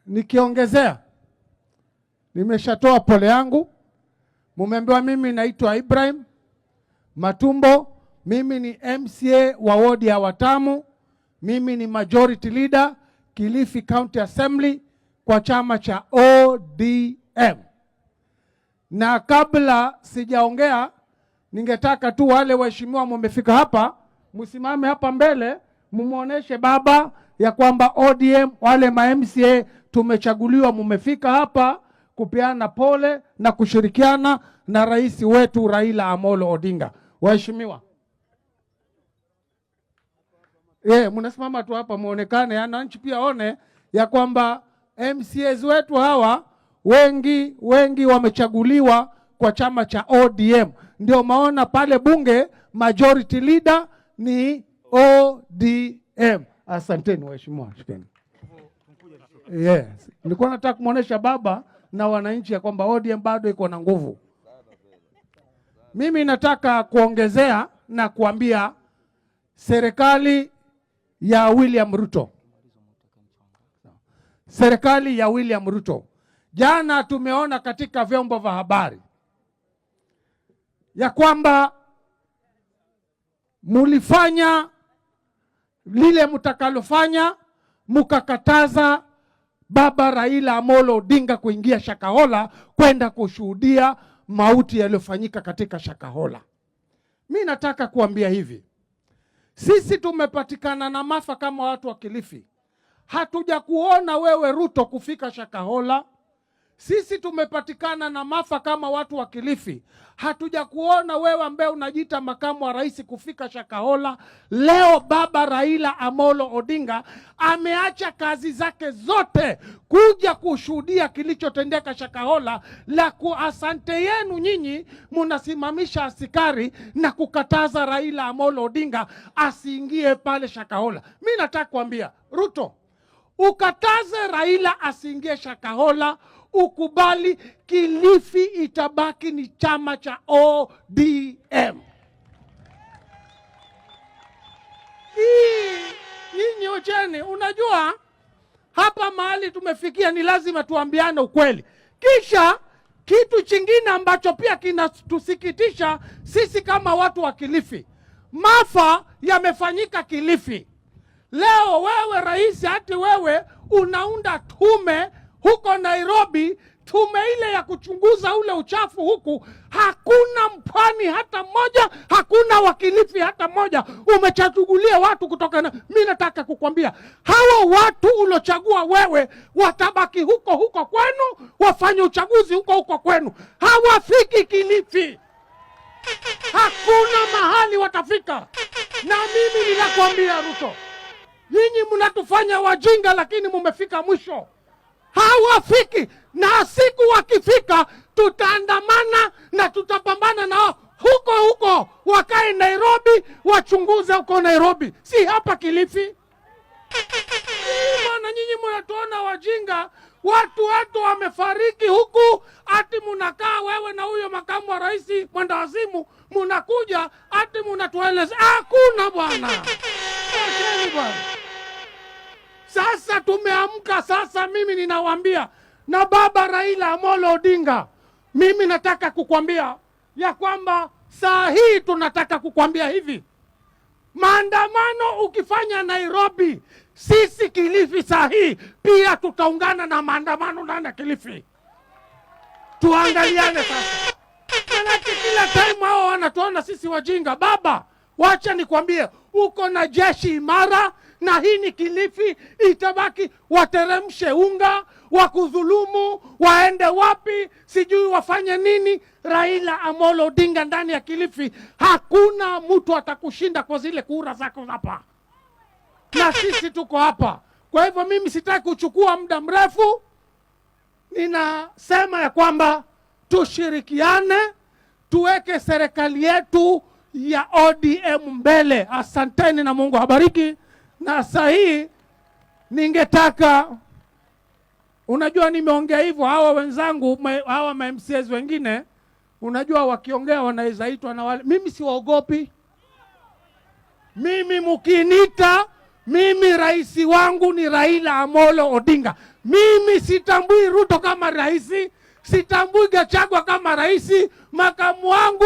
Nikiongezea, nimeshatoa pole yangu. Mumeambiwa mimi naitwa Ibrahim Matumbo, mimi ni MCA wa wodi ya Watamu, mimi ni majority leader Kilifi County Assembly kwa chama cha ODM. Na kabla sijaongea, ningetaka tu wale waheshimiwa mumefika hapa, msimame hapa mbele, mumuoneshe baba ya kwamba ODM wale ma MCA tumechaguliwa, mumefika hapa kupeana pole na kushirikiana na rais wetu Raila Amolo Odinga. Waheshimiwa, mnasimama tu hapa muonekane, wananchi pia one ya kwamba MCAs wetu hawa wengi wengi wamechaguliwa kwa chama cha ODM. Ndio maana pale bunge majority leader ni ODM. Asanteni waheshimiwa, shukrani. Yes, nilikuwa nataka kumwonyesha baba na wananchi ya kwamba ODM bado iko na nguvu. Mimi nataka kuongezea na kuambia serikali ya William Ruto, serikali ya William Ruto, jana tumeona katika vyombo vya habari ya kwamba mulifanya lile mtakalofanya, mukakataza baba Raila Amolo Odinga kuingia Shakahola kwenda kushuhudia mauti yaliyofanyika katika Shakahola. Mi nataka kuambia hivi, sisi tumepatikana na maafa kama watu wa Kilifi. Hatujakuona wewe Ruto kufika Shakahola. Sisi tumepatikana na maafa kama watu wa Kilifi. Hatujakuona wewe ambaye unajiita makamu wa rais kufika Shakahola. Leo baba Raila Amolo Odinga ameacha kazi zake zote kuja kushuhudia kilichotendeka Shakahola. La ku asante yenu nyinyi munasimamisha askari na kukataza Raila Amolo Odinga asiingie pale Shakahola. Mi nataka kuambia Ruto, ukataze Raila asiingie Shakahola, ukubali Kilifi itabaki ni chama cha ODM. Hii nyinyi ocheni, unajua hapa mahali tumefikia ni lazima tuambiane ukweli. Kisha kitu chingine ambacho pia kinatusikitisha sisi kama watu wa Kilifi, maafa yamefanyika Kilifi. Leo wewe rais, hati wewe unaunda tume huko Nairobi, tume ile ya kuchunguza ule uchafu huku, hakuna mpwani hata mmoja, hakuna wakilifi hata mmoja. Umechagulia watu kutoka na, mi nataka kukwambia hawa watu ulochagua wewe watabaki huko huko kwenu, wafanye uchaguzi huko huko kwenu, hawafiki Kilifi, hakuna mahali watafika. Na mimi ninakwambia Ruto, nyinyi mnatufanya wajinga, lakini mumefika mwisho. Hawafiki, na siku wakifika tutaandamana na tutapambana nao huko huko, wakae Nairobi, wachunguze huko Nairobi, si hapa Kilifi. Bwana, nyinyi mnatuona wajinga, watu wamefariki huku, ati munakaa wewe na huyo makamu wa rais mwendawazimu, munakuja ati munatueleza hakuna bwana. Acheni bwana. Sasa tumeamka sasa, mimi ninawaambia na baba Raila Amolo Odinga, mimi nataka kukwambia ya kwamba saa hii tunataka kukwambia hivi, maandamano ukifanya Nairobi, sisi Kilifi saa hii pia tutaungana na maandamano ndani ya Kilifi. Tuangaliane sasa, manake kila time hao wanatuona sisi wajinga. Baba, wacha nikwambie, uko na jeshi imara, na hii ni Kilifi itabaki. Wateremshe unga, wakudhulumu, waende wapi, sijui wafanye nini. Raila Amolo Odinga ndani ya Kilifi, hakuna mtu atakushinda kwa zile kura zako hapa, na sisi tuko hapa. Kwa hivyo mimi sitaki kuchukua muda mrefu, ninasema ya kwamba tushirikiane, tuweke serikali yetu ya ODM mbele. Asanteni na Mungu awabariki. Na saa hii ningetaka, unajua nimeongea hivyo, hawa wenzangu hawa ma MCAs wengine, unajua wakiongea wanaweza itwa na wale. Mimi siwaogopi. Mimi mkiniita Mimi rais wangu ni Raila Amolo Odinga. Mimi sitambui Ruto kama rais, sitambui Gachagua kama rais. Makamu wangu